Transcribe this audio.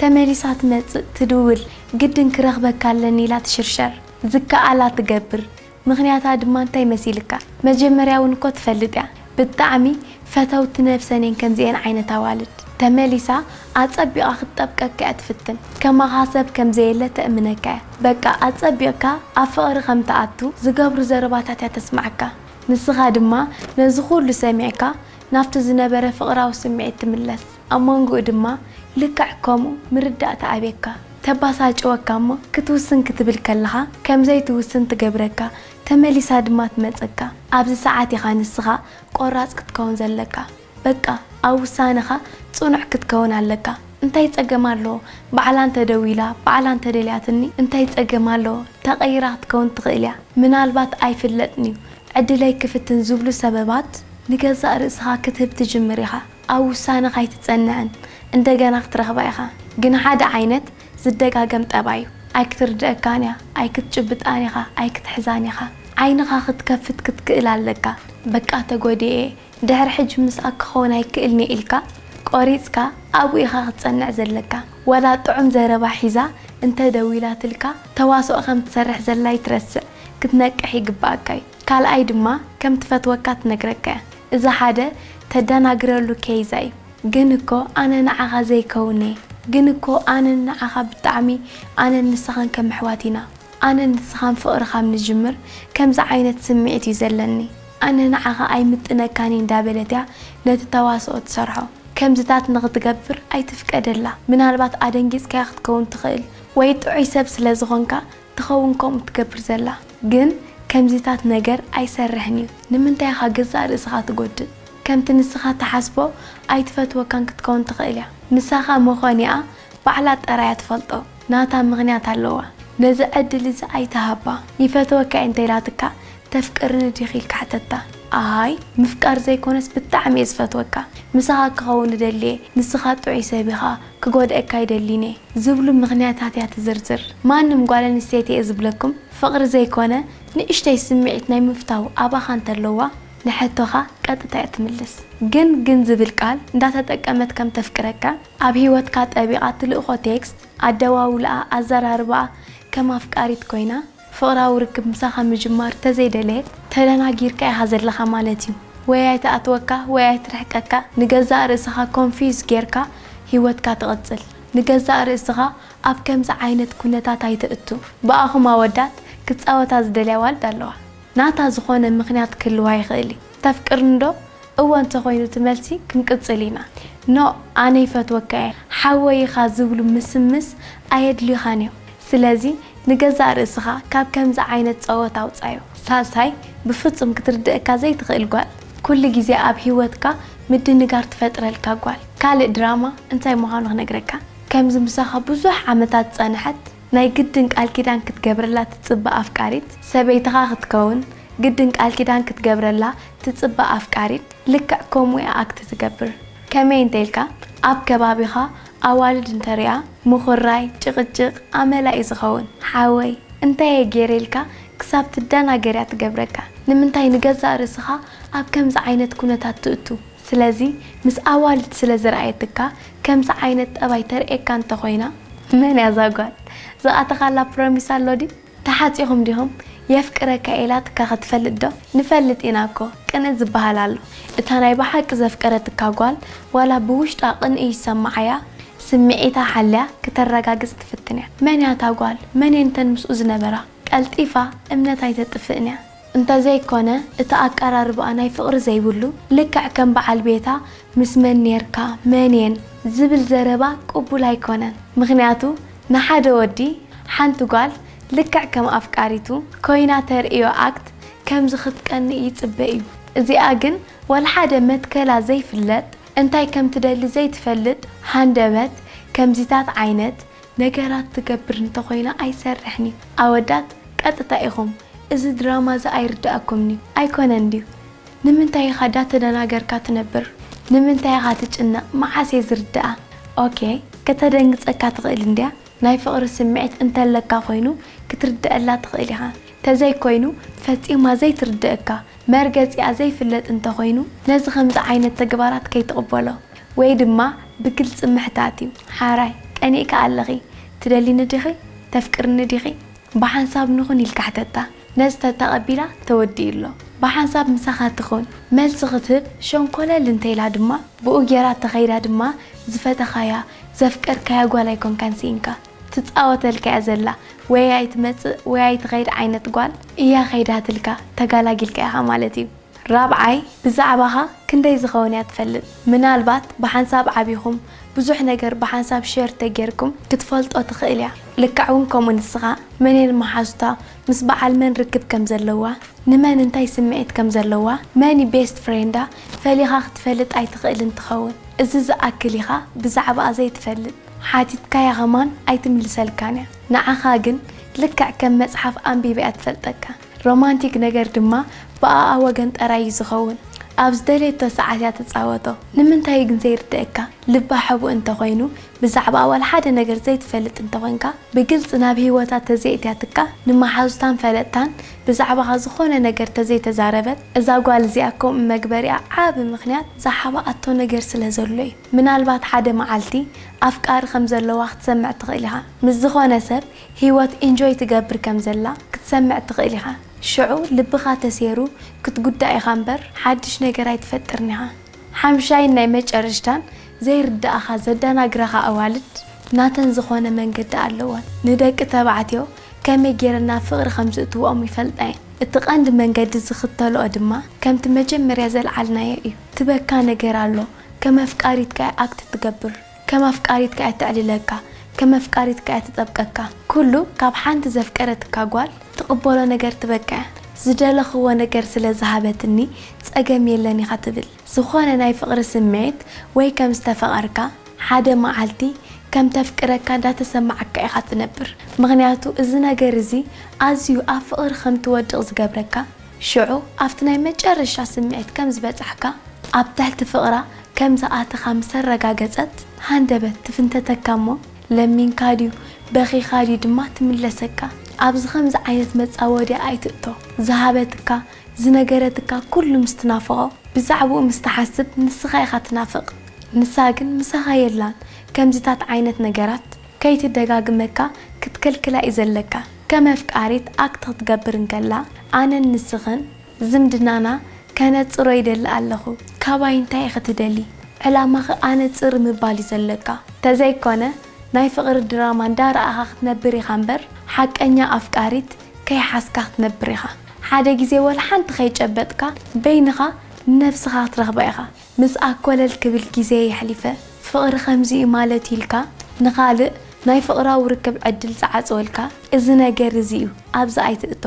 ተመሊሳ ትመጽእ፣ ትድውል፣ ግድን ክረኽበካ ኣለኒ ኢላ ትሽርሸር። ዝከኣላ ትገብር። ምኽንያታ ድማ እንታይ መሲልካ? መጀመርያ እውን እኮ ትፈልጥ እያ። ብጣዕሚ ፈተውቲ ነብሰን እየን ከምዚኤን ዓይነት ኣዋልድ። ተመሊሳ ኣጸቢቓ ክትጠብቀካ እያ ትፍትን። ከማኻ ሰብ ከም ዘየለ ተእምነካ እያ። በቃ ኣጸቢቕካ ኣብ ፍቕሪ ከም ትኣቱ ዝገብሩ ዘረባታት እያ ተስምዓካ። ንስኻ ድማ ነዚ ኩሉ ሰሚዕካ ናብቲ ዝነበረ ፍቕራዊ ስምዒት ትምለስ። ኣብ መንጎኡ ድማ ልክዕ ከምኡ ምርዳእ ትኣብየካ። ተባሳጭወካ እሞ ክትውስን ክትብል ከለኻ ከም ዘይትውስን ትገብረካ። ተመሊሳ ድማ ትመጸካ። ኣብዚ ሰዓት ኢኻ ንስኻ ቆራጽ ክትከውን ዘለካ። በቃ ኣብ ውሳነኻ ጽኑዕ ክትከውን ኣለካ። እንታይ ጸገም ኣለዎ? ባዕላ እንተደዊላ፣ ባዕላ እንተደልያትኒ እንታይ ጸገም ኣለዎ? ተቐይራ ክትከውን ትኽእል እያ። ምናልባት ኣይፍለጥን እዩ። ዕድለይ ክፍትን ዝብሉ ሰበባት ንገዛእ ርእስኻ ክትህብ ትጅምር ኢኻ። ኣብ ውሳነኻ ኣይትጸንዕን። እንደገና ክትረኽባ ኢኻ። ግን ሓደ ዓይነት ዝደጋገም ጠባይ እዩ። ኣይክትርድአካን እያ። ኣይክትጭብጣን ኢኻ። ኣይክትሕዛን ኢኻ። ዓይንኻ ክትከፍት ክትክእል ኣለካ። በቃ ተጎዲኤ። ድሕሪ ሕጂ ምስኣ ክኸውን ኣይክእልን እየ ኢልካ ቆሪጽካ ኣብኡ ኢኻ ክትጸንዕ ዘለካ። ዋላ ጥዑም ዘረባ ሒዛ እንተ ደዊላትልካ ተዋስኦ ከም ትሰርሕ ዘላ ኣይትረስዕ። ክትነቅሕ ይግብኣካ እዩ። ካልኣይ ድማ ከም ትፈትወካ ትነግረካ እያ። እዚ ሓደ ተደናግረሉ ኬይዛ እዩ። ግን እኮ ኣነ ንዓኻ ዘይከውን እየ። ግን እኮ ኣነን ንዓኻ ብጣዕሚ ኣነን ንስኻን ከም ኣሕዋት ኢና። ኣነን ንስኻን ፍቕሪ ካብ ንጅምር ከምዚ ዓይነት ስምዒት እዩ ዘለኒ። ኣነ ንዓኻ ኣይምጥነካን እየ እንዳበለት እያ ነቲ ተዋስኦ ትሰርሖ። ከምዚታት ንኽትገብር ኣይትፍቀደላ። ምናልባት ኣደንጊጽካያ ክትከውን ትኽእል ወይ ጥዑይ ሰብ ስለ ዝኾንካ ትኸውን ከምኡ ትገብር ዘላ። ግን ከምዚታት ነገር ኣይሰርሕን እዩ። ንምንታይ ኢኻ ገዛእ ርእስኻ ትጎድእ? ከምቲ ንስኻ ትሓስቦ ኣይትፈትወካን ክትከውን ትኽእል እያ። ምሳኻ መኾኒኣ ባዕላ ጥራያ ትፈልጦ። ናታ ምኽንያት ኣለዋ። ነዚ ዕድል እዚ ኣይትሃባ። ይፈትወካ እየ እንተኢላትካ ተፍቅርኒ ዲኺ ኢልካ ሕተታ። ኣይ ምፍቃር ዘይኮነስ ብጣዕሚ እየ ዝፈትወካ። ምሳኻ ክኸውን እደሊ እየ። ንስኻ ጥዑይ ሰብ ኢኻ። ክጎድኣካ ኣይደሊን እየ። ዝብሉ ምኽንያታት እያ ትዝርዝር። ማንም ጓል ኣንስተይቲ እየ ዝብለኩም ፍቕሪ ዘይኮነ ንእሽተይ ስምዒት ናይ ምፍታው ኣባኻ እንተለዋ ንሕቶኻ ቀጥታ እያ ትምልስ። ግን ግን ዝብል ቃል እንዳተጠቀመት ከም ተፍቅረካ ኣብ ህይወትካ ጠቢቓ ትልእኾ ቴክስት፣ ኣደዋውላኣ፣ ኣዘራርባኣ ከም ኣፍቃሪት ኮይና ፍቕራዊ ርክብ ምሳኻ ምጅማር ተዘይደለየት ተደናጊርካ ኢኻ ዘለኻ ማለት እዩ። ወይ ኣይትኣትወካ ወይ ኣይትርሕቀካ፣ ንገዛእ ርእስኻ ኮንፊዝ ጌርካ ህይወትካ ትቕጽል። ንገዛእ ርእስኻ ኣብ ከምዚ ዓይነት ኩነታት ኣይተእቱ። ብኣኹም ኣወዳት ክጻወታ ዝደልያ ኣዋልድ ኣለዋ። ናታ ዝኾነ ምኽንያት ክህልዋ ይኽእል እዩ። ተፍቅርኒ ዶ? እወ እንተኾይኑ እቲ መልሲ ክንቅጽል ኢና። ኖእ፣ ኣነ ይፈትወካ እየ፣ ሓወይ ኢኻ ዝብሉ ምስምስ ኣየድልዩኻን እዮም። ስለዚ ንገዛእ ርእስኻ ካብ ከምዚ ዓይነት ጸወታ ኣውጻዮ። ሳልሳይ፣ ብፍጹም ክትርድእካ ዘይትኽእል ጓል። ኩሉ ግዜ ኣብ ህይወትካ ምድንጋር ትፈጥረልካ ጓል። ካልእ ድራማ እንታይ ምዃኑ ክነግረካ። ከምዚ ምሳኻ ብዙሕ ዓመታት ዝጸንሐት ናይ ግድን ቃል ኪዳን ክትገብረላ ትጽበ ኣፍቃሪት፣ ሰበይትኻ ክትከውን ግድን ቃል ኪዳን ክትገብረላ ትጽበ ኣፍቃሪት ልክዕ ከምኡ እያ ኣክት ትገብር። ከመይ እንተ ኢልካ፣ ኣብ ከባቢኻ ኣዋልድ እንተሪኣ ምኹራይ፣ ጭቕጭቕ ኣመላ እዩ ዝኸውን። ሓወይ እንታይ እየ ገይረ ኢልካ ክሳብ ትደናገር እያ ትገብረካ። ንምንታይ ንገዛእ ርእስኻ ኣብ ከምዚ ዓይነት ኩነታት ትእቱ? ስለዚ ምስ ኣዋልድ ስለ ዝረኣየትካ ከምዚ ዓይነት ጠባይ ተርእየካ እንተኾይና፣ መን እያ እዛ ጓል? ዝኣተኻላ ፕሮሚስ ኣሎ ድዩ? ተሓጺኹም ዲኹም? የፍቅረካ ኢላትካ ክትፈልጥ ዶ? ንፈልጥ ኢና እኮ። ቅንኢ ዝበሃል ኣሎ። እታ ናይ ብሓቂ ዘፍቀረትካ ጓል ዋላ ብውሽጣ ቅንኢ ይሰማዓያ፣ ስምዒታ ሓልያ ክተረጋግጽ ትፍትን እያ። መን እያ እታ ጓል? መን እየን እተን ምስኡ ዝነበራ? ቀልጢፋ እምነት ኣይተጥፍእን እያ። እንተዘይኮነ እቲ ኣቀራርባኣ ናይ ፍቕሪ ዘይብሉ፣ ልክዕ ከም በዓል ቤታ ምስ መን ኔርካ፣ መን እየን ዝብል ዘረባ ቅቡል ኣይኮነን። ምኽንያቱ ንሓደ ወዲ ሓንቲ ጓል ልክዕ ከም ኣፍቃሪቱ ኮይና ተርእዮ ኣክት ከምዚ ክትቀንእ ይጽበ እዩ። እዚኣ ግን ዋላ ሓደ መትከላ ዘይፍለጥ፣ እንታይ ከም ትደሊ ዘይትፈልጥ ሃንደበት ከምዚታት ዓይነት ነገራት ትገብር እንተኾይና ኣይሰርሕን እዩ። ኣወዳት ቀጥታ ኢኹም፣ እዚ ድራማ እዚ ኣይርድኣኩምን እዩ። ኣይኮነን ድዩ? ንምንታይ ኢኻ ዳተደናገርካ ትነብር? ንምንታይ ኢኻ ትጭነቕ? መዓስ እየ ዝርድኣ? ኦኬ፣ ከተደንግጸካ ትኽእል እንድያ። ናይ ፍቕሪ ስምዒት እንተለካ ኮይኑ ክትርድኣላ ትኽእል ኢኻ። ተዘይኮይኑ ፈጺማ ዘይትርድኣካ መርገጺኣ ዘይፍለጥ እንተኾይኑ ነዚ ከምዚ ዓይነት ተግባራት ከይትቕበሎ ወይ ድማ ብግልጺ ምሕታት እዩ። ሓራይ ቀኒእካ ኣለኺ፣ ትደሊኒ ዲኺ? ተፍቅርኒ ዲኺ? ብሓንሳብ ንኹን ኢልካ ሕተታ። ነዚ ተተቐቢላ ተወዲኡ ኣሎ። ብሓንሳብ ምሳኻ ትኹን። መልሲ ክትህብ ሸንኮለል እንተኢላ ድማ፣ ብኡ ጌራ ተኸይዳ ድማ ዝፈተኻያ፣ ዘፍቀርካያ ጓል ኣይኮንካን ስኢንካ። ትጻወተልካ እያ ዘላ። ወይ ኣይትመጽእ ወይ ኣይትኸይድ ዓይነት ጓል እያ ከይዳትልካ፣ ተጋላጊልካ ኢኻ ማለት እዩ። ራብዓይ፣ ብዛዕባኻ ክንደይ ዝኸውን እያ ትፈልጥ። ምናልባት ብሓንሳብ ዓቢኹም ብዙሕ ነገር ብሓንሳብ ሸር ተጌርኩም ክትፈልጦ ትኽእል እያ። ልክዕ እውን ከምኡ ንስኻ መን እየን መሓዙታ፣ ምስ በዓል መን ርክብ ከም ዘለዋ፣ ንመን እንታይ ስምዒት ከም ዘለዋ፣ መን እዩ ቤስት ፍሬንዳ ፈሊኻ ክትፈልጥ ኣይትኽእልን ትኸውን። እዚ ዝኣክል ኢኻ ብዛዕባኣ ዘይትፈልጥ። ሓቲትካያ ኸማን ኣይትምልሰልካን እያ። ንዓኻ ግን ልክዕ ከም መጽሓፍ ኣንቢባ እያ ትፈልጠካ። ሮማንቲክ ነገር ድማ ብኣኣ ወገን ጥራይ እዩ ዝኸውን። ኣብ ዝደለየቶ ሰዓት እያ ትጻወቶ። ንምንታይ እዩ ግን ዘይርድኣካ? ልባ ሕቡእ እንተኾይኑ ብዛዕባ ዋላ ሓደ ነገር ዘይትፈልጥ እንተኾንካ፣ ብግልጺ ናብ ህይወታ ተዘይእትያትካ፣ ንመሓዙታን ፈለጥታን ብዛዕባኻ ዝኾነ ነገር ተዘይተዛረበት፣ እዛ ጓል እዚኣ ከምኡ መግበሪኣ ዓቢ ምኽንያት ዝሓብኣቶ ነገር ስለ ዘሎ እዩ። ምናልባት ሓደ መዓልቲ ኣፍቃሪ ከም ዘለዋ ክትሰምዕ ትኽእል ኢኻ። ምስ ዝኾነ ሰብ ህይወት ኢንጆይ ትገብር ከም ዘላ ክትሰምዕ ትኽእል ኢኻ። ሽዑ ልብኻ ተሴሩ ክትጉዳእ ኢኻ እምበር ሓድሽ ነገር ኣይትፈጥርን ኢኻ። ሓምሻይን ናይ መጨረሽታን ዘይርድኣኻ ዘደናግረኻ ኣዋልድ ናተን ዝኾነ መንገዲ ኣለወን። ንደቂ ተባዕትዮ ከመይ ጌረን ናብ ፍቕሪ ከም ዝእትውኦም ይፈልጣ እየን። እቲ ቀንዲ መንገዲ ዝኽተልኦ ድማ ከምቲ መጀመርያ ዘልዓልናዮ እዩ። ትበካ ነገር ኣሎ። ከም ኣፍቃሪትካ እያ ኣክት ትገብር። ከም ኣፍቃሪትካ እያ ተዕልለካ። ከም ኣፍቃሪትካ እያ ትጠብቀካ። ኩሉ ካብ ሓንቲ ዘፍቀረትካ ጓል ትቕበሎ ነገር ትበካ እያ። ዝደለኽዎ ነገር ስለ ዝሃበትኒ ጸገም የለን ኢኻ ትብል። ዝኾነ ናይ ፍቕሪ ስምዒት ወይ ከም ዝተፈቐርካ ሓደ መዓልቲ ከም ተፍቅረካ እንዳተሰማዓካ ኢኻ ትነብር። ምኽንያቱ እዚ ነገር እዚ ኣዝዩ ኣብ ፍቕሪ ከም ትወድቕ ዝገብረካ፣ ሽዑ ኣብቲ ናይ መጨረሻ ስምዒት ከም ዝበጻሕካ ኣብ ትሕቲ ፍቕራ ከም ዝኣተኻ ምስ ኣረጋገጸት ሃንደበት ትፍንተተካ እሞ ለሚንካ ድዩ በኺኻ ድዩ ድማ ትምለሰካ። ኣብዚ ከምዚ ዓይነት መጻወድያ ኣይትእቶ። ዝሃበትካ ዝነገረትካ ኩሉ ምስ ትናፍቖ ብዛዕባኡ ምስ ትሓስብ ንስኻ ኢኻ ትናፍቕ። ንሳ ግን ምሳኻ የላን። ከምዚታት ዓይነት ነገራት ከይትደጋግመካ ክትከልክላ እዩ ዘለካ። ከም ኣፍቃሪት ኣክት ክትገብር እንከላ ኣነን ንስኽን ዝምድናና ከነጽሮ ይደሊ ኣለኹ። ካባይ እንታይ ኢኺ ትደሊ? ዕላማኺ ኣነጽሪ ምባል እዩ ዘለካ። ተዘይኮነ ናይ ፍቕሪ ድራማ እንዳረኣኻ ክትነብር ኢኻ እምበር ሓቀኛ ኣፍቃሪት ከይሓዝካ ክትነብር ኢኻ። ሓደ ግዜ ወላ ሓንቲ ከይጨበጥካ በይንኻ ንነብስኻ ክትረኽባ ኢኻ። ምስ ኣኮለል ክብል ግዜ የሕሊፈ፣ ፍቕሪ ከምዚ እዩ ማለት ኢልካ ንኻልእ ናይ ፍቕራዊ ርክብ ዕድል ዝዓጽወልካ እዚ ነገር እዚ እዩ። ኣብዚ ኣይትእቶ።